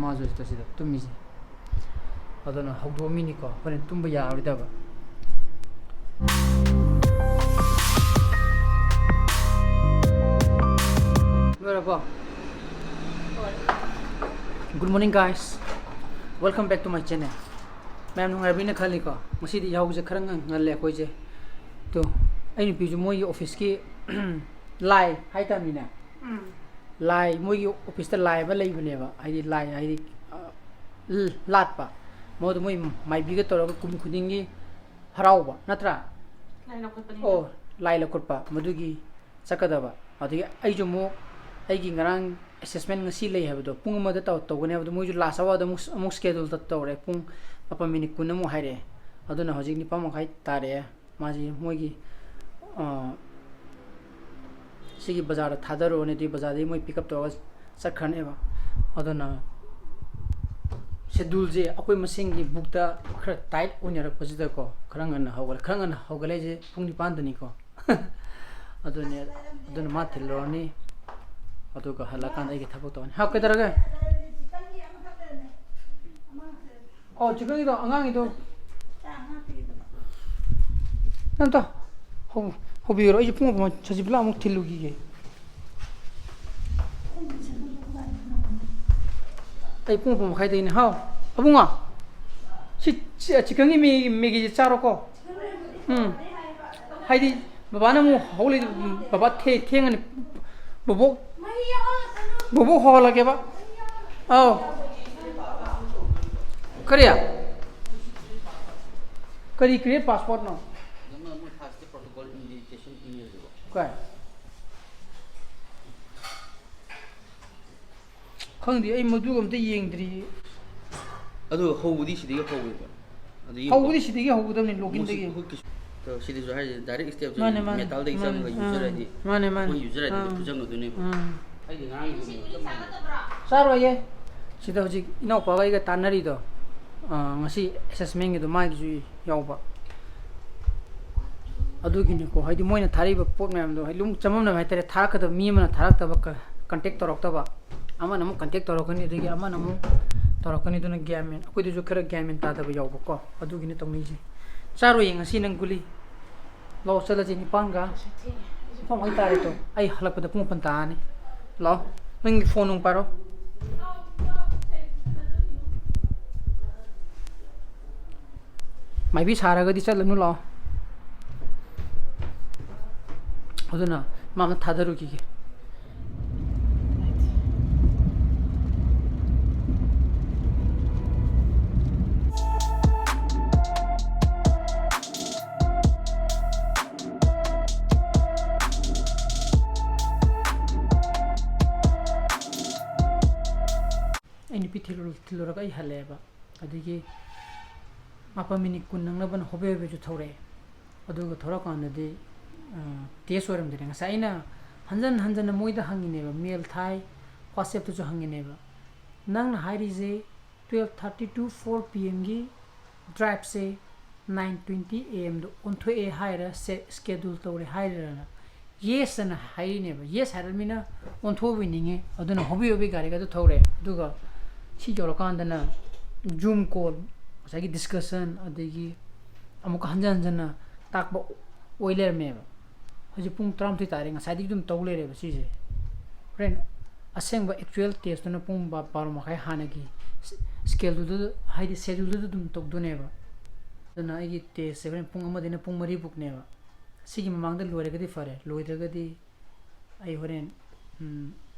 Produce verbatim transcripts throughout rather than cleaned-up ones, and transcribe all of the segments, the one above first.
ꯃꯥꯁꯨ ꯁꯤꯗ ꯁꯤꯗ ꯇꯨꯝꯃꯤꯁꯦ꯫ ꯑꯗꯨꯅ ꯍꯧꯗꯣꯛꯑꯝꯃꯤꯅꯤꯀꯣ, ꯑꯩꯈꯣꯏꯅ ꯇꯨꯝꯕ ꯌꯥꯔꯣꯏꯗꯕ꯫ ꯂꯣꯏꯔꯕꯣ? Good morning, guys. Welcome back to my channel. ꯃꯌꯥꯝ ꯅꯨꯡꯉꯥꯏꯕꯤꯅ ꯈꯜꯂꯤꯀꯣ? ꯉꯁꯤꯗꯤ ꯌꯥꯍꯧꯁꯦ ꯈꯔ ꯉꯟ-, ꯉꯜꯂꯦ ꯑꯩꯈꯣꯏꯁꯦ꯫ ꯇꯣ, ꯑꯩ ꯅꯨꯄꯤꯁꯨ ꯃꯣꯏꯒꯤ ꯑꯣꯐꯤꯁꯀꯤ ꯂꯥꯏ ꯍꯥꯏꯇꯥꯔꯅꯤꯅꯦ꯫ ꯎꯝ꯫ ꯂꯥꯏ, ꯃꯣꯏꯒꯤ ꯑꯣꯐꯤꯁꯇ ꯂꯥꯏ ꯑꯃ ꯂꯩꯕꯅꯦꯕ, ꯍꯥꯏꯗꯤ ꯂꯥꯏ ꯍꯥꯏꯗꯤ, ꯑ, ꯂ-, ꯂꯥꯠꯄ꯫ ꯃꯣꯏꯗꯣ ꯃꯣꯏ ꯃꯥꯏꯕꯤꯒ ꯇꯧꯔꯒ ꯀꯨꯝ ꯈꯨꯗꯤꯡꯒꯤ ꯍꯔꯥꯎꯕ ꯅꯠꯇ꯭ꯔꯥ? ꯂꯥꯏ ꯂꯧꯈꯠꯄꯅꯤꯅ꯫ ꯑꯣ, ꯂꯥꯏ ꯂꯧꯈꯠꯄ, ꯃꯗꯨꯒꯤ ꯆꯠꯀꯗꯕ꯫ ꯑꯗꯒꯤ ꯑꯩꯁꯨ ꯑꯃꯨꯛ ꯑꯩꯒꯤ ꯉꯔꯥꯡ assessment ꯉꯁꯤ ꯂꯩ ꯍꯥꯏꯕꯗꯣ, ꯄꯨꯡ ꯑꯃꯗ ꯇꯧ-, ꯇꯧꯒꯅꯤ ꯍꯥꯏꯕꯗꯣ, ꯃꯣꯏꯁꯨ last hourꯗ ꯑꯃꯨꯛ, ꯑꯃꯨꯛ schedule ꯇꯧꯔꯦ꯫ ꯄꯨꯡ ꯃꯥꯄꯟ ꯃꯤꯅꯤꯠ ꯀꯨꯟ ꯑꯃꯨꯛ ꯍꯥꯏꯔꯛꯑꯦ꯫ ꯑꯗꯨꯅ ꯍꯧꯖꯤꯛ ꯅꯤꯄꯥꯟ ꯃꯈꯥꯏ ꯇꯥꯔꯛꯑꯦ꯫ ꯃꯥꯁꯤ ꯃꯣꯏꯒꯤ, ꯑ, ꯁꯤꯒꯤ ꯕꯖꯥꯔꯗ ꯊꯥꯗꯔꯨꯔꯅꯤ, ꯑꯗꯨꯒꯤ ꯕꯖꯥꯔꯗꯒꯤ ꯃꯣꯏ pick up ꯇꯧꯔꯒ ꯆꯠꯈ꯭ꯔꯅꯦꯕ꯫ ꯑꯗꯨꯅ scheduleꯁꯦ ꯑꯩꯈꯣꯏ ꯃꯁꯦꯟꯒꯤ bookꯇ ꯈꯔ tight ꯑꯣꯏꯅꯔꯛꯄꯁꯤꯗꯀꯣ, ꯈꯔ ꯉꯟꯅ ꯍꯧꯒꯠꯂꯦ꯫ ꯈꯔ ꯉꯟꯅ ꯍꯧꯒꯠꯂꯛꯏꯁꯦ ꯄꯨꯡ ꯅꯤꯄꯥꯟꯗꯅꯤꯀꯣ꯫ ꯑꯗꯨꯅꯦ, ꯑꯗꯨꯅ ꯃꯥ ꯊꯤꯜꯂꯨꯔꯅꯤ, ꯑꯗꯨꯒ ꯍꯜꯂꯛꯑꯀꯥꯟꯗ ꯑꯩꯒꯤ ꯊꯕꯛ ꯇꯧꯔꯅꯤ꯫ ꯍꯥꯎ, ꯀꯩꯗꯧꯔꯒꯦ? ꯑꯣ, chickenꯒꯤꯗꯣ, ꯑꯉꯥꯡꯒꯤꯗꯣ꯫ ꯅꯪ ꯑꯝꯇ ꯍꯧ-, ꯍꯧꯕꯤꯔꯣ꯫ ꯑꯩꯁꯦ ꯄꯨꯡ ꯃꯥꯄꯟ ꯁꯖꯤꯕꯨꯂꯥ ꯑꯃꯨꯛ ꯊꯤꯜꯂꯨꯈꯤꯒꯦ꯫ ꯑꯩ ꯄꯨꯡ ꯃꯥꯄꯟ ꯃꯈꯥꯏꯗꯒꯤꯅꯦ꯫ ꯍꯥꯎ, ꯑꯕꯨꯡꯉꯣ꯫ ꯁꯤ, ꯁꯤ chickenꯒꯤ ꯃꯦꯒꯤ, ꯃꯦꯒꯤꯁꯦ ꯆꯥꯔꯣꯀꯣ꯫ ꯎꯝ꯫ ꯍꯥꯏꯗꯤ ꯕꯕꯥꯅ ꯑꯃꯨꯛ ꯍꯧ ꯂꯩ-, ꯕꯕꯥ ꯊꯦ-, ꯊꯦꯡꯉꯅꯤ꯫ ꯕꯣꯕꯣꯛ, ꯕꯣꯕꯣꯛ ꯍꯧꯍꯜꯂꯒꯦꯕ꯫ ꯑꯧ꯫ ꯀꯔꯤ? ꯀꯔꯤ create passwordꯅꯣ? ꯀꯥꯏ? ꯈꯪꯗꯦ, ꯑꯩ ꯃꯗꯨ ꯑꯝꯇ ꯌꯦꯡꯗ꯭ꯔꯤꯌꯦ꯫ ꯑꯗꯨ ꯍꯧꯕꯗꯤ ꯁꯤꯗꯒꯤ ꯍꯧꯋꯦꯕ꯫ ꯑꯗꯨ ꯌꯦꯡꯉꯨꯀꯣ꯫ ꯍꯧꯕꯗꯤ ꯁꯤꯗꯒꯤ ꯍꯧꯒꯗꯕꯅꯤ, loginꯗꯒꯤ꯫ ꯃꯣꯏꯁꯤ-, ꯃꯣꯏ ꯀꯩꯁꯨ-, ꯁꯤꯗꯁꯨ ꯍꯥꯏꯔꯤꯁꯦ direct stepꯁꯦ ꯃꯥꯅꯦ, ꯃꯥꯅꯦ, metalꯗꯒꯤ ꯃꯥꯅꯦ, ꯆꯪꯉꯒ ꯑꯥ, user ID꯫ ꯃꯥꯅꯦ, ꯃꯥꯅꯦ꯫ ꯑꯩꯈꯣꯏ user IDꯗꯣ ꯑꯥ꯫ ꯐꯨꯖꯟꯒꯗꯣꯏꯅꯦꯕ꯫ ꯑꯥ꯫ ꯑꯩꯗꯤ ꯉꯔꯥꯡꯒꯤ ꯆꯞ ꯃꯥꯟꯅꯩ꯫ ꯆꯥꯔꯣꯏꯌꯦ꯫ ꯁꯤꯗ ꯍꯧꯖꯤꯛ ꯏꯅꯥꯎꯄꯥꯒ ꯑꯩꯒ ꯇꯥꯟꯅꯔꯤꯗꯣ, ꯑꯥ, ꯉꯁꯤ assessmentꯒꯤꯗꯣ ꯃꯥꯒꯤꯁꯨ ꯌꯥꯎꯕ꯫ ꯑꯗꯨꯒꯤꯅꯤꯀꯣ, ꯍꯥꯏꯗꯤ ꯃꯣꯏꯅ ꯊꯥꯔꯛꯏꯕ ꯄꯣꯠ ꯃꯌꯥꯝꯗꯣ, ꯍꯥꯏꯗꯤ ꯑꯗꯨꯝ ꯆꯃꯝꯅꯕ ꯍꯥꯏꯇꯥꯔꯦ, ꯊꯥꯔꯛꯀꯗꯕ ꯃꯤ ꯑꯃꯅ ꯊꯥꯔꯛꯇꯕ, ꯀ-, contact ꯇꯧꯔꯛꯇꯕ꯫ ꯑꯃꯅ ꯑꯃꯨꯛ ꯀꯟꯇꯦꯛ ꯇꯧꯔꯛꯀꯅꯤ, ꯑꯗꯒꯤ ꯑꯃꯅ ꯑꯃꯨꯛ ꯇꯧꯔꯛꯀꯅꯤ꯫ ꯑꯗꯨꯅ ꯒ꯭ꯌꯥꯟ ꯃꯦꯟ, ꯑꯩꯈꯣꯏꯗꯁꯨ ꯈꯔ ꯒ꯭ꯌꯥꯟ ꯃꯦꯟ ꯇꯥꯗꯕ ꯌꯥꯎꯕꯀꯣ, ꯑꯗꯨꯒꯤꯅꯤ ꯇꯧꯅꯩꯁꯦ꯫ ꯆꯥꯔꯣꯏꯌꯦ ꯉꯁꯤ ꯅꯪ ꯒꯨꯂꯤ꯫ ꯂꯥꯛꯑꯣ, ꯆꯠꯂꯁꯤ ꯅꯤꯄꯥꯟꯒ꯫ ꯄꯨꯡ ꯍꯣꯏ ꯇꯥꯔꯦ ꯇꯣ꯫ ꯑꯩ ꯍꯜꯂꯛꯄꯗ ꯄꯨꯡ ꯃꯥꯄꯟ ꯇꯥꯔꯅꯤ꯫ ꯂꯥꯛꯑꯣ, ꯅꯪꯒꯤ ꯐꯣꯟ ꯅꯨꯡ ꯄꯥꯏꯔꯣ꯫ ꯃꯥꯏꯕꯤ ꯁꯥꯔꯒꯗꯤ ꯆꯠꯂꯅꯨ, ꯂꯥꯛꯑꯣ꯫ ꯑꯗꯨꯅ ꯃꯥ ꯑꯃ ꯊꯥꯗꯔꯨꯈꯤꯒꯦ꯫ ꯑꯩ ꯅꯨꯄꯤ ꯊꯤꯜꯂꯨ-, ꯊꯤꯜꯂꯨꯔꯒ ꯑꯩ ꯍꯜꯂꯛꯑꯦꯕ꯫ ꯑꯗꯒꯤ ꯃꯥꯄꯟ ꯃꯤꯅꯤꯠ ꯀꯨꯟ ꯅꯪꯅꯕꯅ ꯍꯣꯕꯦ ꯍꯣꯕꯦꯁꯨ ꯊꯧꯔꯛꯑꯦ꯫ ꯑꯗꯨꯒ ꯊꯧꯔꯛꯑꯀꯥꯟꯗꯗꯤ, ꯑ, ꯇꯦꯁ ꯑꯣꯏꯔꯝꯗ꯭ꯔꯦ꯫ ꯉꯁꯥꯏ ꯑꯩꯅ ꯍꯟꯖꯟ ꯍꯟꯖꯟꯅ ꯃꯣꯏꯗ ꯍꯪꯉꯤꯅꯦꯕ, ꯃꯦꯜ ꯊꯥꯏ, WhatsApp-ꯇꯁꯨ ꯍꯪꯉꯤꯅꯦꯕ, "ꯅꯪꯅ ꯍꯥꯏꯔꯤꯁꯦ twelve thirty to four P M-ꯒꯤ ꯗ꯭ꯔꯥꯏꯚꯁꯦ nine twenty A M-ꯗ ꯑꯣꯟꯊꯣꯛꯑꯦ ꯍꯥꯏꯔ, ꯁꯦ, ꯁ꯭ꯀꯦꯗꯨꯜ ꯇꯧꯔꯦ ꯍꯥꯏꯔꯤꯔꯅ?" "Yes" ꯑꯅ ꯍꯥꯏꯔꯤꯅꯦꯕ꯫ "Yes" ꯍꯥꯏꯔꯃꯤꯅ ꯑꯣꯟꯊꯣꯛꯑꯕꯣꯏ ꯅꯤꯡꯉꯦ꯫ ꯑꯗꯨꯅ ꯍꯣꯕꯤ ꯍꯣꯕꯤ ꯒꯥꯔꯤꯒꯗꯣ ꯊꯧꯔꯦ꯫ ꯑꯗꯨꯒ ꯁꯤ ꯌꯧꯔꯀꯥꯟꯗꯅ Zoom call, ꯉꯁꯥꯏꯒꯤ discussion, ꯑꯗꯒꯤ ꯑꯃꯨꯛꯀ ꯍꯟꯖꯟ ꯍꯟꯖꯟꯅ ꯇꯥꯛꯄ ꯑꯣꯏ ꯂꯩꯔꯝꯃꯦꯕ꯫ ꯍꯧꯖꯤꯛ ꯄꯨꯡ ꯇꯔꯥꯃꯥꯊꯣꯏ ꯇꯥꯔꯦ, ꯉꯁꯥꯏꯗꯒꯤ ꯑꯗꯨꯝ ꯇꯧ ꯂꯩꯔꯦꯕ ꯁꯤꯁꯦ꯫ ꯍꯣꯔꯦꯟ ꯑꯁꯦꯡꯕ actual test-ꯇꯨꯅ ꯄꯨꯡ ꯕꯥ-, ꯕꯥꯔꯣ ꯃꯈꯥꯏ ꯍꯥꯟꯅꯒꯤ ꯁ-, schedule-ꯗꯨꯗ, ꯍꯥꯏꯗꯤ schedule-ꯗꯨꯗ ꯑꯗꯨꯝ ꯇꯧꯗꯣꯏꯅꯦꯕ꯫ ꯑꯗꯨꯅ ꯑꯩꯒꯤ test-ꯁꯦ ꯍꯣꯔꯦꯟ ꯄꯨꯡ ꯑꯃꯗꯩꯅ ꯄꯨꯡ ꯃꯔꯤ ꯐꯥꯎꯅꯦꯕ꯫ ꯁꯤꯒꯤ ꯃꯃꯥꯡꯗ ꯂꯣꯏꯔꯒꯗꯤ ꯐꯔꯦ, ꯂꯣꯏꯗ꯭ꯔꯒꯗꯤ ꯑꯩ ꯍꯣꯔꯦꯟ, ꯎꯝ,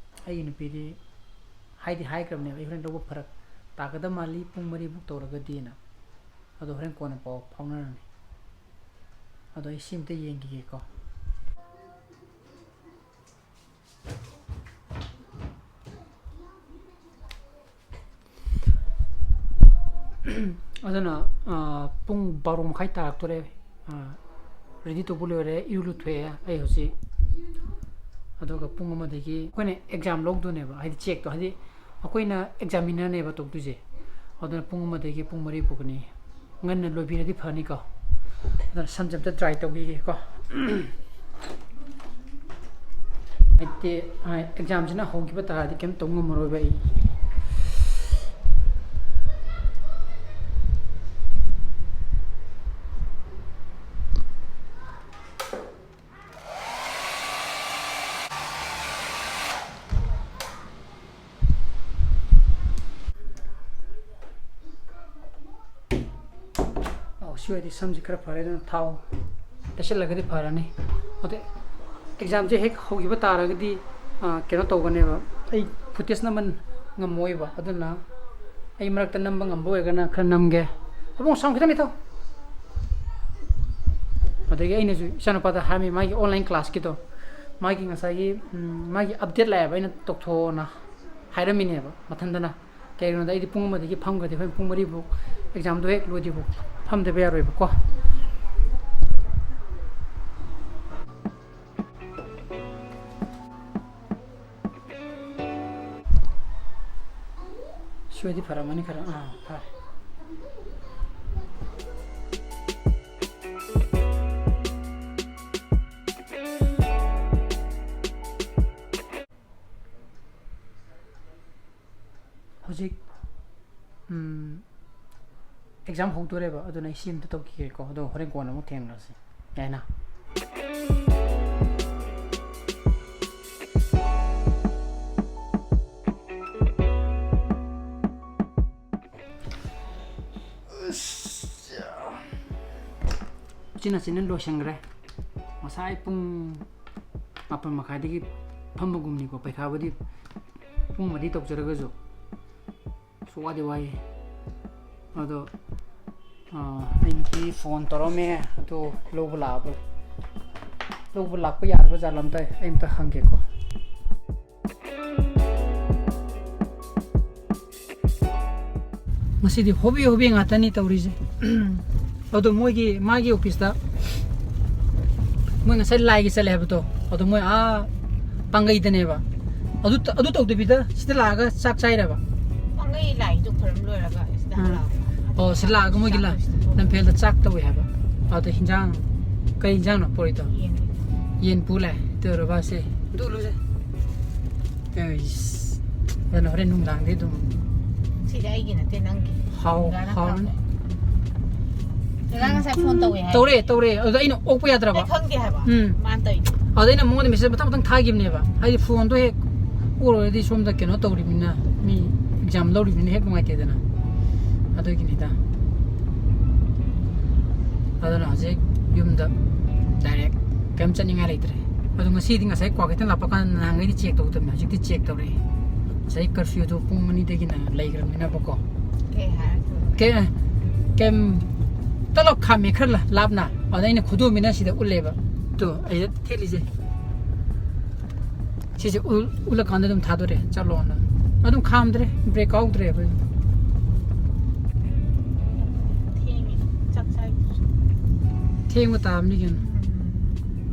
ꯑꯩꯒꯤ ꯅꯨꯄꯤꯗꯤ ꯍꯥꯏꯗꯤ ꯍꯥꯏꯈ꯭ꯔꯕꯅꯦꯕ, ꯑꯩ ꯍꯣꯔꯦꯟ ꯂꯧꯕ ꯐꯔꯛ ꯇꯥꯒꯗꯕ ꯃꯥꯜꯂꯤ ꯄꯨꯡ ꯃꯔꯤ ꯐꯥꯎ ꯇꯧꯔꯒꯗꯤꯅ꯫ ꯑꯗꯣ ꯍꯣꯔꯦꯟ ꯀꯣꯟꯅ ꯄꯥꯎ ꯐꯥꯎꯅꯔꯅꯤ꯫ ꯑꯗꯣ ꯑꯩ ꯁꯤ ꯑꯝꯇ ꯌꯦꯡꯈꯤꯒꯦꯀꯣ꯫ ꯑꯗꯨꯅ, ꯑ, ꯄꯨꯡ ꯕꯥꯔꯣ ꯃꯈꯥꯏ ꯇꯥꯔꯛꯇꯣꯔꯦ꯫ ꯑ, ready ꯇꯧꯕ ꯂꯣꯏꯔꯦ, ꯏꯔꯨ ꯂꯨꯊꯣꯛꯑꯦ ꯑꯩ ꯍꯧꯖꯤꯛ꯫ ꯑꯗꯨꯒ ꯄꯨꯡ ꯑꯃꯗꯒꯤ ꯑꯩꯈꯣꯏꯅ exam ꯂꯧꯗꯣꯏꯅꯦꯕ, ꯍꯥꯏꯗꯤ check-ꯇꯣ, ꯍꯥꯏꯗꯤ ꯑꯩꯈꯣꯏꯅ examiner-ꯅꯦꯕ ꯇꯧꯗꯣꯏꯁꯦ꯫ ꯑꯗꯨꯅ ꯄꯨꯡ ꯑꯃꯗꯒꯤ ꯄꯨꯡ ꯃꯔꯤ ꯐꯥꯎꯕꯅꯤ꯫ ꯉꯟꯅ ꯂꯣꯏꯕꯤꯔꯗꯤ ꯐꯅꯤꯀꯣ꯫ ꯑꯗꯨꯅ ꯁꯝꯁꯦ ꯑꯝꯇ dry ꯇꯧꯈꯤꯒꯦꯀꯣ꯫ ꯍꯥꯏꯗꯤ ꯑꯦꯛꯖꯥꯝꯁꯤꯅ ꯍꯧꯈꯤꯕ ꯇꯥꯔꯗꯤ ꯀꯩꯝ ꯇꯧ ꯉꯝꯃꯔꯣꯏꯕ ꯑꯩ꯫ ꯑꯧ, ꯁꯤ ꯑꯣꯏꯔꯗꯤ ꯁꯝꯁꯤ ꯈꯔ ꯐꯔꯦ, ꯑꯗꯨꯅ ꯊꯥꯎ ꯇꯩꯁꯜꯂꯒꯗꯤ ꯐꯔꯅꯤ꯫ ꯑꯗꯩ ꯑꯦꯛꯖꯥꯝꯁꯦ ꯍꯦꯛ ꯍꯧꯈꯤꯕ ꯇꯥꯔꯒꯗꯤ, ꯑꯥ, ꯀꯩꯅꯣ ꯇꯧꯒꯅꯦꯕ, ꯑꯩ ꯐꯨꯇꯦꯖ ꯅꯝꯕ ꯉꯝꯃꯣꯏꯕ꯫ ꯑꯗꯨꯅ ꯑꯩ ꯃꯔꯛꯇ ꯅꯝꯕ ꯉꯝꯕ ꯑꯣꯏꯔꯒꯅ ꯈꯔ ꯅꯝꯒꯦ꯫ ꯑꯕꯨꯡ, ꯁꯥꯎꯟ ꯈꯤꯇꯪ ꯂꯩꯊꯧ꯫ ꯑꯗꯒꯤ ꯑꯩꯅꯁꯨ ꯏꯆꯥꯅꯨꯄꯥꯗ ꯍꯥꯏꯔꯝꯃꯤ, ꯃꯥꯒꯤ ꯑꯣꯟꯂꯥꯏꯟ ꯀ꯭ꯂꯥꯁꯀꯤꯗꯣ, ꯃꯥꯒꯤ ꯉꯁꯥꯏꯒꯤ, ꯎꯝ, ꯃꯥꯒꯤ ꯑꯞꯗꯦꯠ ꯂꯥꯛꯑꯦꯕ, ꯑꯩꯅ ꯇꯧꯊꯣꯛꯑꯣꯅ ꯍꯥꯏꯔꯝꯃꯤꯅꯦꯕ ꯃꯊꯟꯗꯅ꯫ ꯀꯩꯒꯤꯅꯣꯗ ꯑꯩꯗꯤ ꯄꯨꯡ ꯑꯃꯗꯒꯤ ꯐꯝꯈ꯭ꯔꯗꯤ ꯍꯣꯔꯦꯟ ꯄꯨꯡ ꯃꯔꯤꯐꯥꯎ ꯑꯦꯛꯖꯥꯝꯗꯣ ꯍꯦꯛ ꯂꯣꯏꯗ꯭ꯔꯤꯐꯥꯎ ꯐꯝꯗꯕ ꯌꯥꯔꯣꯏꯕꯀꯣ꯫ ꯁꯤ ꯑꯣꯏꯗꯤ ꯐꯔꯝꯃꯅꯤ ꯈꯔ꯫ ꯑꯥ, ꯐꯔꯦ꯫ ꯍꯧꯖꯤꯛ, ꯎꯝ, ꯑꯦꯛꯖꯥꯝ ꯍꯧꯗꯣꯔꯦꯕ, ꯑꯗꯨꯅ ꯑꯩ ꯁꯤ ꯑꯝꯇ ꯇꯧꯈꯤꯒꯦꯀꯣ, ꯑꯗꯣ ꯍꯣꯔꯦꯟ ꯀꯣꯟꯅ ꯑꯃꯨꯛ ꯊꯦꯡꯅꯔꯁꯤ, ꯌꯥꯏꯅ? ꯎꯆꯤꯟ ꯅꯥꯆꯤꯟꯅ ꯂꯣꯏꯁꯤꯟꯈ꯭ꯔꯦ꯫ ꯉꯁꯥꯏ ꯄꯨꯡ ꯃꯥꯄꯟ ꯃꯈꯥꯏꯗꯒꯤ ꯐꯝꯕꯒꯨꯝꯅꯤꯀꯣ, ꯄꯩꯈꯥꯕꯨꯗꯤ ꯄꯨꯡ ꯑꯃꯗꯤ ꯇꯧꯖꯔꯒꯁꯨ꯫ ꯑꯁ, ꯋꯥꯗꯤ ꯋꯥꯏꯌꯦ꯫ ꯑꯗꯣ, ꯑꯥ, ꯑꯩ ꯅꯨꯄꯤ ꯐꯣꯟ ꯇꯧꯔꯝꯃꯦ, ꯑꯗꯣ ꯂꯧꯕ ꯂꯥꯛꯑꯕ, ꯂꯧꯕ ꯂꯥꯛꯄ ꯌꯥꯔꯕ ꯖꯥꯠꯂ ꯑꯝꯇ ꯑꯩ ꯑꯝꯇ ꯍꯪꯒꯦꯀꯣ꯫ ꯉꯁꯤꯗꯤ ꯍꯣꯕꯤ ꯍꯣꯕꯤ ꯉꯥꯛꯇꯅꯤ ꯇꯧꯔꯤꯁꯦ꯫ ꯑꯗꯣ ꯃꯣꯏꯒꯤ, ꯃꯥꯒꯤ ꯑꯣꯐꯤꯁꯇ ꯃꯣꯏ ꯉꯁꯥꯏ ꯂꯥꯏꯒꯤ ꯆꯠꯂꯦ ꯍꯥꯏꯕꯗꯣ, ꯑꯗꯣ ꯃꯣꯏ ꯑꯥ ꯄꯥꯡꯒꯩꯗꯅꯦꯕ꯫ ꯑꯗꯨ, ꯑꯗꯨ ꯇꯧꯗꯕꯤꯗ ꯁꯤꯗ ꯂꯥꯛꯑꯒ ꯆꯥꯛ ꯆꯥꯏꯔꯕ? ꯄꯥꯡꯒꯩ ꯂꯥꯏꯗꯣ ꯈꯨꯔꯨꯝ ꯂꯣꯏꯔꯒ ꯁꯤꯗ ꯑꯥ꯫ ꯍꯜꯂꯛꯑꯕ꯫ ꯑꯣ, ꯁꯤ ꯂꯥꯛꯑꯒ ꯃꯣꯏꯒꯤ ꯂꯥ-, ꯆꯥꯛ ꯂꯝꯐꯦꯜꯗ ꯆꯥꯛ ꯇꯧꯋꯦ ꯍꯥꯏꯕ꯫ ꯑꯗꯣ ꯍꯤꯟꯖꯥꯡ, ꯀꯔꯤ ꯍꯤꯟꯖꯥꯡꯅꯣ ꯄꯨꯔꯛꯏꯗꯣ? ꯌꯦꯟ꯫ ꯌꯦꯟ ꯄꯨ ꯂꯥꯛꯑꯦ꯫ ꯑꯗꯨ ꯑꯣꯏꯔꯕ ꯁꯦ, ꯇꯨꯂꯨꯁꯦ꯫ ꯑꯩꯁ, ꯑꯗꯨꯅ ꯍꯣꯔꯦꯟ ꯅꯨꯡꯗꯥꯡꯗꯤ ꯑꯗꯨꯝ ꯁꯤꯗꯤ ꯑꯩꯒꯤ ꯅꯠꯇꯦ, ꯅꯪꯒꯤ꯫ ꯍꯥꯎ-, ꯗꯗꯥꯅ ꯍꯥꯎꯔꯅꯤ꯫ ꯊꯥꯔꯛꯄ꯫ ꯗꯗꯥ ꯉꯁꯥꯏ ꯐꯣꯟ ꯇꯧꯋꯦ ꯍꯥꯏ꯫ ꯇꯧꯔꯦ, ꯇꯧꯔꯦ꯫ ꯑꯗꯨꯗ ꯑꯩꯅ ꯑꯣꯛꯄ ꯌꯥꯗ꯭ꯔꯕ꯫ ꯑꯩ ꯈꯪꯗꯦ ꯍꯥꯏꯕ꯫ ꯎꯝ꯫ ꯃꯥꯅ ꯇꯧꯔꯤꯗꯣ꯫ ꯑꯗꯨꯗ ꯑꯩꯅ ꯃꯉꯣꯟꯗ ꯃꯦꯁꯦꯖ ꯃꯊꯪ ꯃꯊꯪ ꯊꯥꯈꯤꯕꯅꯦꯕ꯫ ꯍꯥꯏꯗꯤ ꯐꯣꯟꯗꯣ ꯍꯦꯛ ꯑꯣꯛꯂꯨꯔꯗꯤ ꯁꯣꯝꯗ ꯀꯩꯅꯣ ꯇꯧꯔꯤꯕꯅꯤꯅ, ꯃꯤ ꯑꯦꯛꯖꯥꯝ ꯂꯧꯔꯤꯕꯅꯤꯅ ꯍꯦꯛ ꯅꯨꯡꯉꯥꯏꯇꯦꯗꯅ꯫ ꯑꯗꯨꯒꯤꯅꯤꯗ꯫ ꯑꯗꯨꯅ ꯍꯧꯖꯤꯛ ꯌꯨꯝꯗ ꯗꯥꯏꯔꯦꯛ, ꯀꯩꯝ ꯆꯠꯅꯤꯡꯉꯥꯏ ꯂꯩꯇ꯭ꯔꯦ꯫ ꯑꯗꯣ ꯉꯁꯤꯗꯤ ꯉꯁꯥꯏ ꯀ꯭ꯋꯥꯀꯩꯊꯦꯜ ꯂꯥꯛꯄ ꯀꯥꯟꯗ ꯅꯍꯥꯟꯈꯩꯗꯤ ꯆꯦꯛ ꯇꯧꯗꯕꯅꯦ, ꯍꯧꯖꯤꯛꯇꯤ ꯆꯦꯛ ꯇꯧꯔꯛꯑꯦ꯫ ꯉꯁꯥꯏ ꯀꯔꯐ꯭ꯌꯨꯗꯣ ꯄꯨꯡ ꯑꯅꯤꯗꯒꯤꯅ ꯂꯩꯈ꯭ꯔꯕꯅꯤꯅꯕꯀꯣ꯫ ꯀꯩ ꯍꯥꯏꯔꯛꯇꯣꯏꯕ? ꯀꯩ, ꯀꯩꯝ, ꯇꯂꯞ ꯈꯥꯝꯃꯦ ꯈꯔ ꯂꯥꯞꯅ, ꯑꯗ ꯑꯩꯅ ꯈꯨꯗꯣꯝꯕꯤꯅ ꯁꯤꯗ ꯎꯠꯂꯦꯕ꯫ ꯇꯣ, ꯑꯩꯗ ꯊꯦꯠꯂꯤꯁꯦ꯫ ꯁꯤꯁꯦ ꯎ-, ꯎꯠꯂꯀꯥꯟꯗ ꯑꯗꯨꯝ ꯊꯥꯗꯣꯔꯛꯑꯦ, ꯆꯠꯂꯣꯅ꯫ ꯑꯗꯨꯝ ꯈꯥꯝꯗ꯭ꯔꯦ, ꯕ꯭ꯔꯦꯛ ꯀꯥꯎꯗ꯭ꯔꯦꯕ꯫ ꯊꯦꯡꯉꯦ, ꯆꯥꯛ ꯆꯥꯏꯗꯨꯁꯨ꯫ ꯊꯦꯡꯕ ꯇꯥꯕꯅꯤ ꯀꯩꯅꯣ꯫ ꯎꯝ,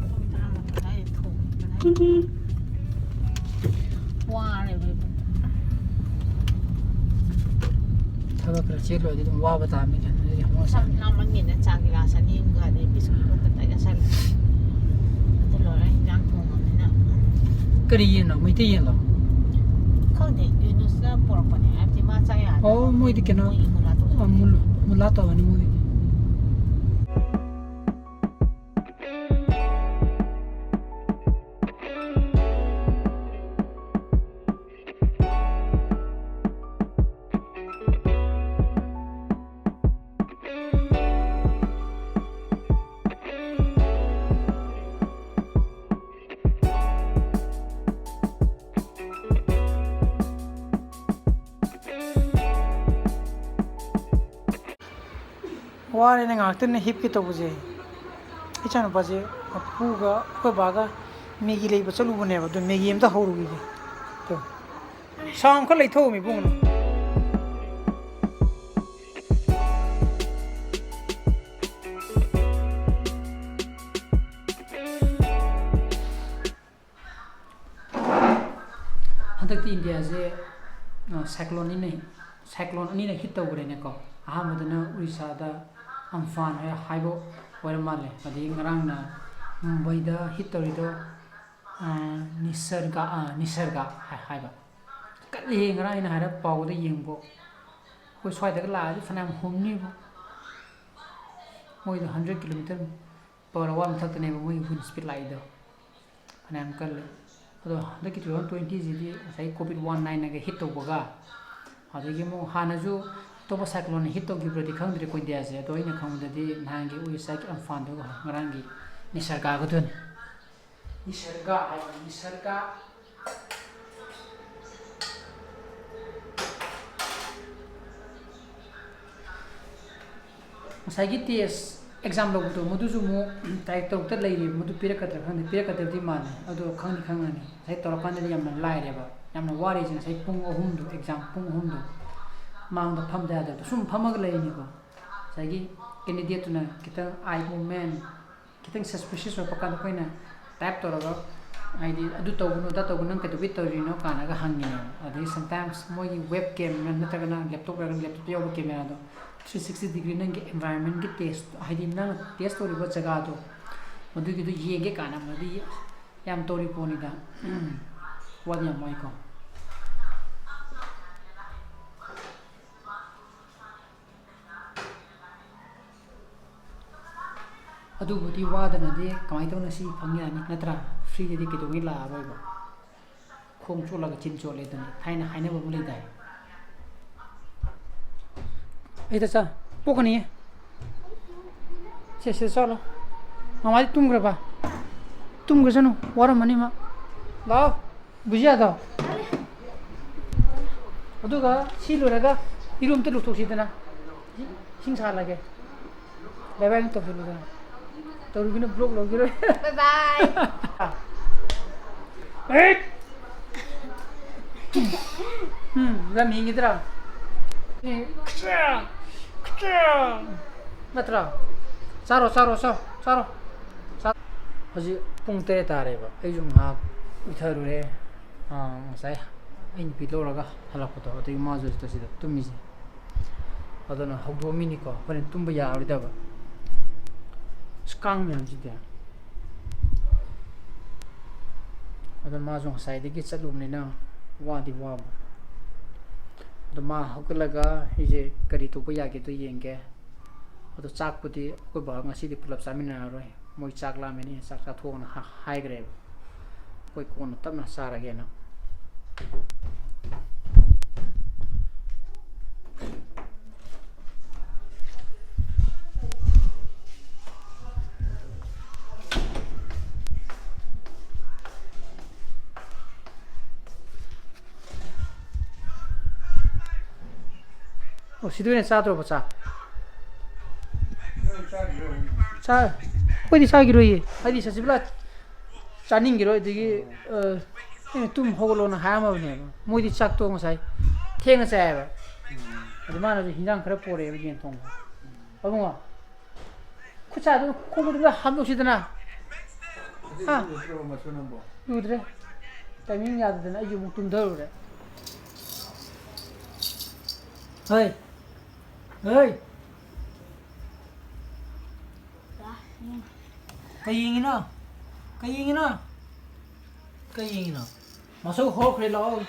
ꯄꯨꯡ ꯇꯔꯥꯃꯥꯊꯣꯏ ꯑꯗꯥꯏꯗ ꯊꯣꯡꯉꯦ꯫ ꯋꯥꯔꯦꯕ ꯏꯕꯨꯡ꯫ ꯊꯕꯛ ꯈꯔ ꯆꯦꯜꯂꯨꯔꯗꯤ ꯑꯗꯨꯝ ꯋꯥꯕ ꯇꯥꯕꯅꯤ ꯀꯩꯅꯣ, ꯑꯗꯨꯗꯤ ꯍꯧꯅ ꯁꯝ ꯁꯥꯅꯤ꯫ ꯂꯥꯡꯃꯟꯒꯤꯅ ꯆꯥ ꯒꯤꯂꯥꯁ ꯑꯅꯤ ꯑꯃꯒ ꯑꯗꯩ ꯕꯤꯁꯀꯨꯠ ꯑꯃ ꯇꯞ ꯇꯥꯏ ꯆꯥꯁꯜꯂꯦ꯫ ꯑꯗꯨ ꯂꯣꯏꯔꯦ, ꯏꯟꯖꯥꯡ ꯊꯣꯡꯉꯕꯅꯤꯅ꯫ ꯀꯔꯤ ꯌꯦꯟꯅꯣ? ꯃꯩꯇꯩ ꯌꯦꯟꯂꯣ? ꯈꯪꯗꯦ, ꯌꯨꯅꯨꯁꯅ ꯄꯨꯔꯛꯄꯅꯦ, ꯍꯥꯏꯕꯗꯤ ꯃꯥ ꯆꯥ ꯌꯥꯗꯕ꯫ ꯑꯣ, ꯃꯣꯏꯗꯤ ꯀꯩꯅꯣ, ꯃꯣꯏꯒꯤ ꯃꯨꯂꯥ ꯇꯧꯕ꯫ ꯑ, ꯃꯨꯜ-, ꯃꯨꯂꯥ ꯇꯧꯔꯅꯤ ꯃꯣꯏꯒꯤꯗꯤ꯫ ꯋꯥꯔꯦꯅꯦ, ꯉꯥꯏꯍꯥꯛꯇꯪꯅꯦ ꯍꯤꯞꯀꯦ ꯇꯧꯕꯁꯦ꯫ ꯏꯆꯥꯅꯨꯄꯥꯁꯦ ꯃꯄꯨꯒ ꯑꯩꯈꯣꯏ ꯕꯥꯒ ꯃꯦꯒꯤ ꯂꯩꯕ ꯆꯠꯂꯨꯕꯅꯦꯕ, ꯑꯗꯨ ꯃꯦꯒꯤ ꯑꯝꯇ ꯍꯧꯔꯨꯈꯤꯒꯦ꯫ ꯇꯨ꯫ ꯁꯥꯎꯟ ꯈꯔ ꯂꯩꯊꯧꯑꯣꯃꯤ ꯏꯕꯨꯡꯉꯣ꯫ ꯍꯟꯗꯛꯇꯤ ꯏꯟꯗꯤꯌꯥꯁꯦ, ꯑ, ꯁꯥꯏꯀ꯭ꯂꯣꯟ ꯑꯅꯤꯅ, ꯁꯥꯏꯀ꯭ꯂꯣꯟ ꯑꯅꯤꯅ ꯍꯤꯠ ꯇꯧꯈ꯭ꯔꯦꯅꯦꯀꯣ꯫ ꯑꯍꯥꯟꯕꯗꯅ ꯎꯔꯤꯁꯥꯗ ꯑꯝꯐꯥꯟ ꯍꯥꯏ-, ꯍꯥꯏꯕ ꯑꯣꯏꯔ ꯃꯥꯜꯂꯦ꯫ ꯑꯗꯒꯤ ꯉꯔꯥꯡꯅ ꯃꯨꯝꯕꯩꯗ ꯍꯤꯠ ꯇꯧꯔꯤꯗꯣ ꯑꯥ, ꯅꯤꯁꯔꯒ, ꯑꯥ, ꯅꯤꯁꯔꯒ ꯍꯥꯏ-, ꯍꯥꯏꯕ꯫ ꯀꯜꯂꯤꯍꯦ, ꯉꯔꯥꯡ ꯑꯩꯅ ꯍꯥꯏꯔꯞ ꯄꯥꯎꯗ ꯌꯦꯡꯕ꯫ ꯑꯩꯈꯣꯏ ꯁ꯭ꯋꯥꯏꯗꯒ ꯂꯥꯛꯑꯗꯤ ꯐꯅꯌꯥꯝ ꯍꯨꯝꯅꯤꯕꯨ꯫ ꯃꯣꯏꯗꯣ hundred kilometer per hour ꯃꯊꯛꯇꯅꯦꯕ ꯃꯣꯏꯒꯤ wind speed ꯂꯥꯛꯏꯗꯣ꯫ ꯐꯅꯌꯥꯝ ꯀꯜꯂꯦ꯫ ꯑꯗꯣ ꯍꯟꯗꯛꯀꯤ two thousand twenty ꯁꯤꯗꯤ ꯉꯁꯥꯏ COVID one nine ꯒ hit ꯇꯧꯕꯒ, ꯑꯗꯒꯤ ꯑꯃꯨꯛ ꯍꯥꯟꯅꯁꯨ ꯑꯇꯣꯞꯄ cyclone ꯅ hit ꯇꯧꯈꯤꯕ꯭ꯔꯗꯤ ꯈꯪꯗ꯭ꯔꯦꯀꯣ ꯏꯟꯗꯤꯌꯥꯁꯦ꯫ ꯑꯗꯣ ꯑꯩꯅ ꯈꯪꯕꯗꯗꯤ ꯅꯍꯥꯟꯒꯤ ꯎꯔꯤꯁꯥꯒꯤ ꯑꯝꯐꯥꯟꯗꯨꯒ ꯉꯔꯥꯡꯒꯤ ꯅꯤꯁꯔꯒꯥꯒꯗꯨꯅꯤ꯫ ꯅꯤꯁꯔꯒꯥ ꯍꯥꯏꯕ, ꯅꯤꯁꯔꯒꯥ꯫ ꯉꯁꯥꯏꯒꯤ test exam ꯂꯧꯕꯗꯣ, ꯃꯗꯨꯁꯨ ꯑꯃꯨꯛ ꯇꯥꯔꯤꯛ ꯇꯔꯨꯛꯇ ꯂꯩꯔꯤꯕ, ꯃꯗꯨ ꯄꯤꯔꯛꯀꯗ꯭ꯔꯥ ꯈꯪꯗꯦ, ꯄꯤꯔꯛꯀꯗ꯭ꯔꯗꯤ ꯃꯥꯜꯂꯦ꯫ ꯑꯗꯣ ꯈꯪꯗꯤ ꯈꯪꯉꯅꯤ꯫ ꯉꯁꯥꯏ ꯇꯧꯔꯀꯥꯟꯗꯗꯤ ꯌꯥꯝꯅ ꯂꯥꯏꯔꯦꯕ, ꯌꯥꯝꯅ ꯋꯥꯔꯤꯁꯦ ꯉꯁꯥꯏ ꯄꯨꯡ ꯑꯍꯨꯝꯗꯣ, exam ꯄꯨꯡ ꯑꯍꯨꯝꯗꯣ ꯃꯥꯡꯗ ꯐꯝꯗ ꯌꯥꯗꯕꯗꯣ, ꯁꯨꯝ ꯐꯝꯃꯒ ꯂꯩꯔꯤꯅꯤꯀꯣ꯫ ꯉꯁꯥꯏꯒꯤ candidate ꯇꯨꯅ ꯈꯤꯇꯪ eye movement, ꯈꯤꯇꯪ suspicious ꯑꯣꯏꯔꯛꯄ ꯀꯥꯟꯗ ꯑꯩꯈꯣꯏꯅ type ꯇꯧꯔꯒ, ꯍꯥꯏꯗꯤ, "ꯑꯗꯨ ꯇꯧꯒꯅꯨ, ꯑꯗꯥ ꯇꯧꯒꯅꯨ, ꯅꯪ ꯀꯩꯗꯧꯕꯩ ꯇꯧꯔꯤꯅꯣ?" ꯀꯥꯏꯅꯒ ꯍꯪꯉꯤꯅꯦꯕ꯫ ꯑꯗꯒꯤ sometimes ꯃꯣꯏꯒꯤ web camera ꯅꯠꯇ꯭ꯔꯒꯅ laptop ꯂꯩꯔꯒꯅ laptop ꯇ ꯌꯥꯎꯕ camera ꯗꯣ three sixty degree ꯅꯪꯒꯤ environment ꯀꯤ test, ꯍꯥꯏꯗꯤ ꯅꯪꯅ test ꯇꯧꯔꯤꯕ ꯖꯒꯥꯗꯣ, ꯃꯗꯨꯒꯤꯗꯣ ꯌꯦꯡꯒꯦ ꯀꯥꯏꯅ ꯑꯃꯗꯤ ꯌꯥꯝ ꯇꯧꯔꯤ ꯄꯣꯠꯅꯤꯗ꯫ ꯋꯥꯗꯤ ꯌꯥꯝ ꯋꯥꯏꯀꯣ꯫ ꯑꯗꯨꯕꯨꯗꯤ ꯋꯥꯗꯅꯗꯤ ꯀꯃꯥꯏꯅ ꯇꯧꯅ ꯁꯤ ꯐꯪ ꯌꯥꯅꯤ, ꯅꯠꯇ꯭ꯔꯥ? Free ꯗꯗꯤ ꯀꯩꯗꯧꯉꯩ ꯂꯥꯛꯑꯔꯣꯏꯕ꯫ ꯈꯣꯡ ꯆꯣꯠꯂꯒ ꯆꯤꯟ ꯆꯣꯠꯂꯦ ꯑꯗꯨꯅꯤ ꯍꯥꯏꯅ ꯍꯥꯏꯅꯕ ꯑꯃ ꯂꯩꯗꯥꯏ? ꯑꯩꯗ ꯆꯥ, ꯄꯣꯛꯀꯅꯤꯌꯦ꯫ ꯁꯦ, ꯁꯦ, ꯆꯠꯂꯣ꯫ ꯃꯃꯥꯗꯤ ꯇꯨꯝꯈ꯭ꯔꯕ? ꯇꯨꯝꯈ꯭ꯔꯁꯅꯨ, ꯋꯥꯔꯝꯃꯅꯤ ꯃꯥ꯫ ꯂꯥꯛꯑꯣ, ꯕꯨꯖꯤꯌꯥꯗꯣ꯫ ꯑꯗꯨꯒ ꯁꯤ ꯂꯣꯏꯔꯒ ꯏꯔꯨ ꯑꯝꯇ ꯂꯨꯊꯣꯛꯁꯤꯗꯅ꯫ ꯏꯁꯤꯡ ꯁꯥꯍꯜꯂꯒꯦ꯫ Bye bye ꯑꯃ ꯇꯧꯁꯤꯜꯂꯨꯗꯅ꯫ ꯇꯧꯔꯨꯒꯤꯅꯨ, block ꯂꯧꯈꯤꯔꯣꯏ꯫ Bye bye꯫ ꯑꯦ! ꯎꯝ, ꯂꯝ ꯍꯦꯟꯈꯤꯗ꯭ꯔꯥ? ꯈꯤꯇꯪ, ꯈꯤꯇꯪ꯫ ꯅꯠꯇ꯭ꯔꯣ? ꯆꯥꯔꯣ, ꯆꯥꯔꯣ, ꯆꯥꯔꯣ, ꯆꯥꯔꯣ꯫ ꯆꯥ-, ꯍꯧꯖꯤꯛ ꯄꯨꯡ ꯇꯔꯦꯠ ꯇꯥꯔꯦꯕ꯫ ꯑꯩꯁꯨ ꯉꯥꯏꯍꯥꯛ ꯎꯏꯊꯔꯨꯔꯦ꯫ ꯑꯥ, ꯉꯁꯥꯏ ꯑꯩ ꯅꯨꯄꯤ ꯂꯧꯔꯒ ꯍꯜꯂꯛꯄꯗꯣ, ꯑꯗꯨꯒꯤ ꯃꯥꯁꯨ ꯍꯧꯖꯤꯛꯇ ꯁꯤꯗ ꯇꯨꯝꯃꯤꯁꯦ꯫ ꯑꯗꯨꯅ ꯍꯧꯗꯣꯛꯑꯝꯃꯤꯅꯤꯀꯣ, ꯍꯣꯔꯦꯟ ꯇꯨꯝꯕ ꯌꯥꯔꯣꯏꯗꯕ꯫ ꯑꯁ, ꯀꯥꯡ ꯃꯌꯥꯝꯁꯤꯗꯤ꯫ ꯑꯗꯣ ꯃꯥꯁꯨ ꯉꯁꯥꯏꯗꯒꯤ ꯆꯠꯂꯨꯕꯅꯤꯅ ꯋꯥꯗꯤ ꯋꯥꯕ꯫ ꯑꯗꯣ ꯃꯥ ꯍꯧꯒꯠꯂꯒ ꯑꯩꯁꯦ ꯀꯔꯤ ꯇꯧꯕ ꯌꯥꯒꯦꯗꯣ ꯌꯦꯡꯒꯦ꯫ ꯑꯗꯣ ꯆꯥꯛꯄꯨꯗꯤ ꯑꯩꯈꯣꯏ ꯕꯥ ꯉꯁꯤꯗꯤ ꯄꯨꯂꯞ ꯆꯥꯃꯤꯟꯅꯔꯔꯣꯏ, ꯃꯣꯏ ꯆꯥꯛ ꯂꯥꯝꯃꯦꯅ ꯆꯥꯛ ꯆꯥꯊꯣꯛꯑꯣꯅ ꯍꯥ-, ꯍꯥꯏꯈ꯭ꯔꯦꯕ꯫ ꯑꯩꯈꯣꯏ ꯀꯣꯟꯅ ꯇꯞꯅ ꯆꯥꯔꯒꯦꯅ꯫ ꯑꯣ, ꯁꯤꯗ ꯑꯣꯏꯅ ꯆꯥꯗ꯭ꯔꯣꯕ ꯆꯥꯛ? ꯆꯥ-, ꯑꯩꯈꯣꯏꯗꯤ ꯆꯥꯈꯤꯔꯣꯏꯌꯦ꯫ ꯍꯥꯏꯗꯤ ꯁꯁꯤꯕꯂꯥ ꯆꯥꯅꯤꯡꯈꯤꯔꯣꯏ꯫ ꯑꯗꯒꯤ, ꯑ, ꯑꯩꯅ ꯇꯨꯝ ꯍꯧꯒꯠꯂꯣꯅ ꯍꯥꯏꯔꯝꯃꯕꯅꯦꯕ꯫ ꯃꯣꯏꯗꯤ ꯆꯥꯛꯇꯣ ꯉꯁꯥꯏ ꯊꯦꯡꯅ ꯆꯥꯏꯌꯦꯕ꯫ ꯑꯗꯨ ꯃꯥꯅꯁꯨ ꯍꯤꯟꯖꯥꯡ ꯈꯔ ꯄꯣꯔꯛꯑꯦꯕ, ꯌꯦꯟ ꯊꯣꯡꯕ꯫ ꯑꯕꯨꯡꯉꯣ, ꯈꯨꯠꯁꯥꯗꯨ ꯈꯣꯡ ꯈꯨꯠꯇꯨ ꯈꯔ ꯍꯥꯝꯗꯣꯛꯁꯤꯗꯅ꯫ ꯍꯥ? ꯂꯨꯗ꯭ꯔꯕꯣ ꯃꯁꯨ ꯅꯪꯕꯣ? ꯂꯨꯗ꯭ꯔꯦ꯫ ꯇꯥꯏꯃꯤꯡ ꯌꯥꯗꯗꯅ ꯑꯩꯁꯨ ꯑꯃꯨꯛ ꯇꯨꯝꯊꯔꯨꯔꯦ꯫ ꯍꯣꯏ꯫ ꯍꯣꯏ꯫ ꯀꯩ ꯌꯦꯡꯉꯤꯅꯣ? ꯀꯩ ꯌꯦꯡꯉꯤꯅꯣ? ꯀꯩ ꯌꯦꯡꯉꯤꯅꯣ? ꯃꯁꯛ ꯍꯧꯈ꯭ꯔꯦ, ꯂꯥꯛꯑꯣ꯫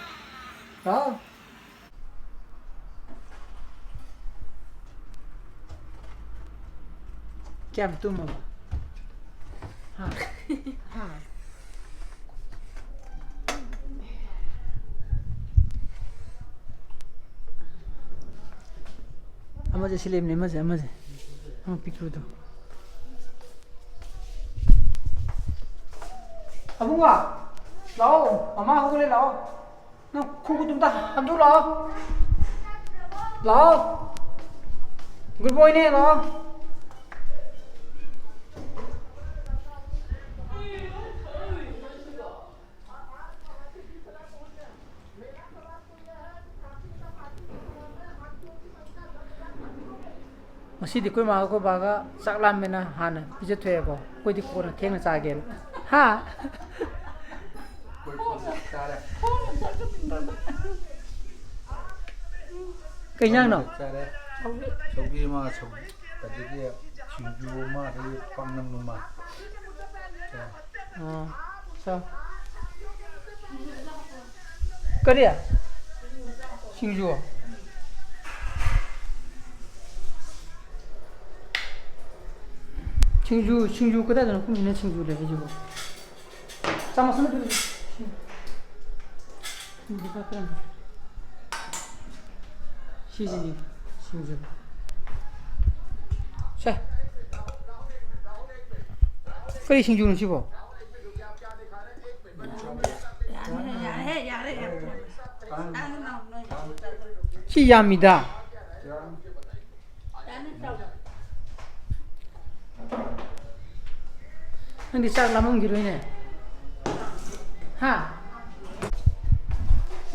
ꯂꯥꯛꯑꯣ꯫ ꯀꯌꯥꯝ ꯇꯨꯝꯃꯕ? ꯍꯥ? ꯍꯥ? ꯑꯃꯁꯦ ꯁꯤꯂꯦꯝꯅꯦ, ꯑꯃꯁꯦ, ꯑꯃꯁꯦ꯫ ꯑꯃ ꯄꯤꯛꯇ꯭ꯔꯨꯗꯣ꯫ ꯑꯕꯨꯡꯉꯣ, ꯂꯥꯛꯑꯣ꯫ ꯃꯃꯥ ꯍꯧꯒꯠꯂꯦ, ꯂꯥꯛꯑꯣ꯫ ꯅꯪ ꯈꯣꯡꯈꯨꯠꯇꯨ ꯑꯝꯇ ꯍꯥꯝꯗꯣꯛ ꯂꯥꯛꯑꯣ꯫ ꯂꯥꯛꯑꯣ꯫ Good boyꯅꯦ, ꯂꯥꯛꯑꯣ꯫ ꯉꯁꯤꯗꯤ ꯑꯩꯈꯣꯏ ꯃꯥꯒ ꯑꯩꯈꯣꯏ ꯕꯥꯒ ꯆꯥꯛ ꯂꯥꯝꯃꯦꯅ ꯍꯥꯟꯅ ꯄꯤꯖꯊꯣꯛꯑꯦꯀꯣ꯫ ꯑꯩꯈꯣꯏꯗꯤ ꯀꯣꯟꯅ ꯊꯦꯡꯅ ꯆꯥꯒꯦꯅ꯫ ꯍꯥ? ꯑꯩꯈꯣꯏ ꯀꯣꯟꯅ ꯆꯥꯔꯦ꯫ ꯀꯩ ꯏꯟꯖꯥꯡꯅꯣ? ꯆꯥꯔꯦ꯫ ꯁꯧꯒ꯭ꯔꯤ ꯑꯃ, ꯁꯧ-, ꯑꯗꯒꯤ ꯁꯤꯡꯖꯨ ꯑꯃ, ꯑꯗꯒꯤ ꯄꯥꯛꯅꯝ ꯑꯃ꯫ ꯆꯥꯔꯦ꯫ ꯑꯣ, ꯆꯥ-, ꯀꯔꯤ? ꯁꯤꯡꯖꯨ? ꯁꯤꯡꯖꯨ, ꯁꯤꯡꯖꯨ ꯀꯗꯥꯏꯗꯅꯣ ꯀꯨꯝꯃꯤꯅ ꯁꯤꯡꯖꯨ ꯂꯩ ꯍꯥꯏꯁꯤꯕꯣ? ꯆꯥꯃꯁ ꯑꯃ ꯄꯤꯔꯛꯑꯣ꯫ ꯁꯤꯡꯖꯨ ꯈꯔ ꯄꯤꯔꯝꯃꯣ꯫ ꯁꯤꯁꯤꯗꯤ ꯁꯤꯡꯖꯨ꯫ ꯁꯦ꯫ ꯀꯔꯤ ꯁꯤꯡꯖꯨꯅꯣ ꯁꯤꯕꯣ? ꯌꯥꯔꯦ, ꯌꯥꯔꯦ, ꯌꯥꯔꯦ, ꯌꯥꯔꯦ꯫ ꯁꯤ ꯌꯥꯝꯃꯤꯗ꯫ ꯅꯪꯗꯤ ꯆꯥꯛ ꯂꯥꯝꯃꯝꯈꯤꯔꯣꯏꯅꯦ꯫ ꯍꯥ?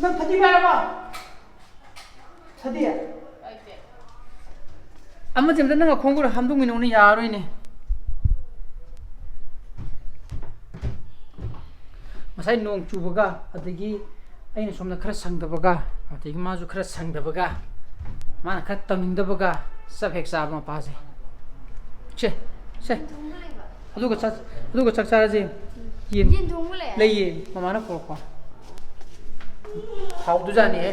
ꯅꯪ ꯐꯗꯤ ꯄꯥꯏꯔꯕꯣ? ꯁꯗꯤ? ꯑꯃꯁꯦ ꯑꯝꯇ ꯅꯪ ꯈꯣꯡꯒꯨꯔ ꯍꯥꯝꯗꯣꯛꯃꯤꯟꯅꯧꯅꯦ, ꯌꯥꯔꯣꯏꯅꯦ꯫ ꯉꯁꯥꯏ ꯅꯣꯡ ꯆꯨꯕꯒ, ꯑꯗꯒꯤ ꯑꯩꯅ ꯁꯣꯝꯗ ꯈꯔ ꯁꯪꯗꯕꯒ, ꯑꯗꯒꯤ ꯃꯥꯁꯨ ꯈꯔ ꯁꯪꯗꯕꯒ, ꯃꯥꯅ ꯈꯔ ꯇꯧꯅꯤꯡꯗꯕꯒ, ꯆꯞ ꯍꯦꯛ ꯆꯥꯕ ꯃꯄꯥꯁꯦ꯫ ꯁꯦ, ꯁꯦ꯫ ꯑꯗꯨꯒ ꯆꯥꯛ, ꯑꯗꯨꯒ ꯆꯥꯛ ꯆꯥꯔꯁꯦ꯫ ꯌꯦꯟ ꯌꯦꯟ ꯊꯣꯡꯕ ꯂꯩ? ꯂꯩꯌꯦ, ꯃꯃꯥꯅ ꯄꯨꯔꯛꯄ꯫ ꯍꯥꯎꯗꯣꯏꯖꯥꯠꯅꯤꯍꯦ꯫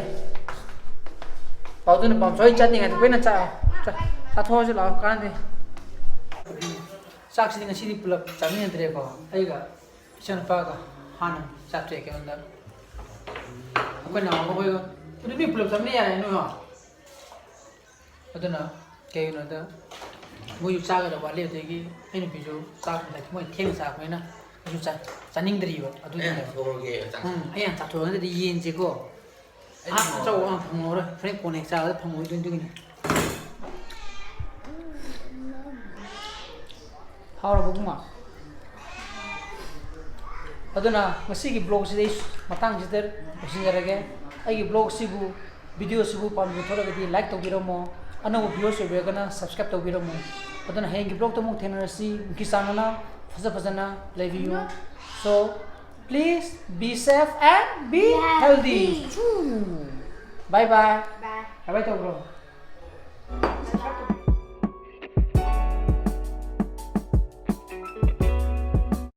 ꯍꯥꯎꯗꯣꯏꯅꯦ, ꯄꯥꯝꯁꯣꯏ ꯆꯠꯅꯤꯡꯉꯥꯏꯗ ꯑꯩꯈꯣꯏꯅ ꯆꯥ-, ꯆꯥ-, ꯆꯥꯊꯣꯛꯑꯁꯤ ꯂꯥꯛꯑꯣ, ꯀꯥꯟꯅꯗꯦ꯫ ꯆꯥꯛꯁꯤꯗꯤ ꯉꯁꯤꯗꯤ ꯄꯨꯂꯞ ꯆꯥꯃꯤꯟꯅꯗ꯭ꯔꯦꯀꯣ꯫ ꯑꯩꯒ ꯏꯆꯥꯅꯨꯄꯥꯒ ꯍꯥꯟꯅ ꯆꯥꯛ ꯇꯣꯛꯑꯦ ꯀꯩꯅꯣꯗ꯫ ꯑꯩꯈꯣꯏ ꯅꯥꯎꯕ ꯍꯣꯏꯒ꯫ ꯑꯗꯨ ꯃꯤ ꯄꯨꯂꯞ ꯆꯥꯃꯤꯟꯅ ꯌꯥꯔꯦ ꯅꯣꯏ ꯍꯣ꯫ ꯑꯗꯨꯅ ꯀꯩꯒꯤꯅꯣꯗ ꯃꯣꯏꯁꯨ ꯆꯥꯒꯗꯕ ꯋꯥꯠꯂꯤ, ꯑꯗꯒꯤ ꯑꯩ ꯅꯨꯄꯤꯁꯨ ꯆꯥꯛ ꯍꯟꯗꯛ ꯃꯣꯏ ꯊꯦꯡꯅ ꯆꯥꯔꯛꯄꯅꯤꯅ ꯑꯩꯁꯨ ꯆꯥ-, ꯆꯥꯅꯤꯡꯗ꯭ꯔꯤꯕ ꯑꯩꯅ ꯑꯗꯨꯒꯤꯅꯦꯕ꯫ ꯊꯣꯛꯑꯒꯦ ꯆꯥꯛ꯫ ꯎꯝ, ꯑꯩ ꯌꯥꯝ ꯆꯥꯊꯣꯛꯑꯒꯗꯤ ꯌꯦꯟꯁꯦꯀꯣ꯫ ꯑꯩ ꯑꯥ, ꯊꯣꯡꯉꯣ꯫ ꯑꯆꯧꯕ ꯑꯃ ꯐꯪꯍꯧꯔꯣꯏ꯫ ꯍꯣꯔꯦꯟ ꯀꯣꯟꯅ ꯍꯦꯛ ꯆꯥꯕꯗ ꯐꯪꯍꯧꯗꯣꯏꯅꯤ ꯑꯗꯨꯒꯤꯅꯦ꯫ ꯍꯥꯎꯔꯕꯣ ꯏꯕꯨꯡꯉꯣ? ꯑꯗꯨꯅ ꯉꯁꯤꯒꯤ vlogꯁꯤꯗꯤ ꯑꯩ ꯃꯇꯥꯡꯁꯤꯗ ꯂꯣꯏꯁꯤꯟꯖꯔꯒꯦ꯫ ꯑꯩꯒꯤ vlogꯁꯤꯕꯨ, videoꯁꯤꯕꯨ ꯄꯥꯝꯕꯤꯕ ꯊꯣꯛꯂꯒꯗꯤ like ꯇꯧꯕꯤꯔꯝꯃꯣ, ꯑꯅꯧꯕ viewers ꯑꯣꯏꯕꯤꯔꯒꯅ subscribe ꯇꯧꯕꯤꯔꯝꯃꯣ꯫ ꯑꯗꯨꯅ ꯍꯌꯦꯡꯒꯤ vlogꯇ ꯑꯃꯨꯛ ꯊꯦꯡꯅꯔꯁꯤ꯫ ꯅꯨꯡꯀꯤ ꯆꯥꯟꯅꯅ ꯐꯖ ꯐꯖꯅ ꯂꯩꯕꯤꯌꯨ꯫ So, please be safe and be Be healthy. Healthy. Bye bye. Bye. Bye bye ꯇꯧꯈ꯭ꯔꯣ꯫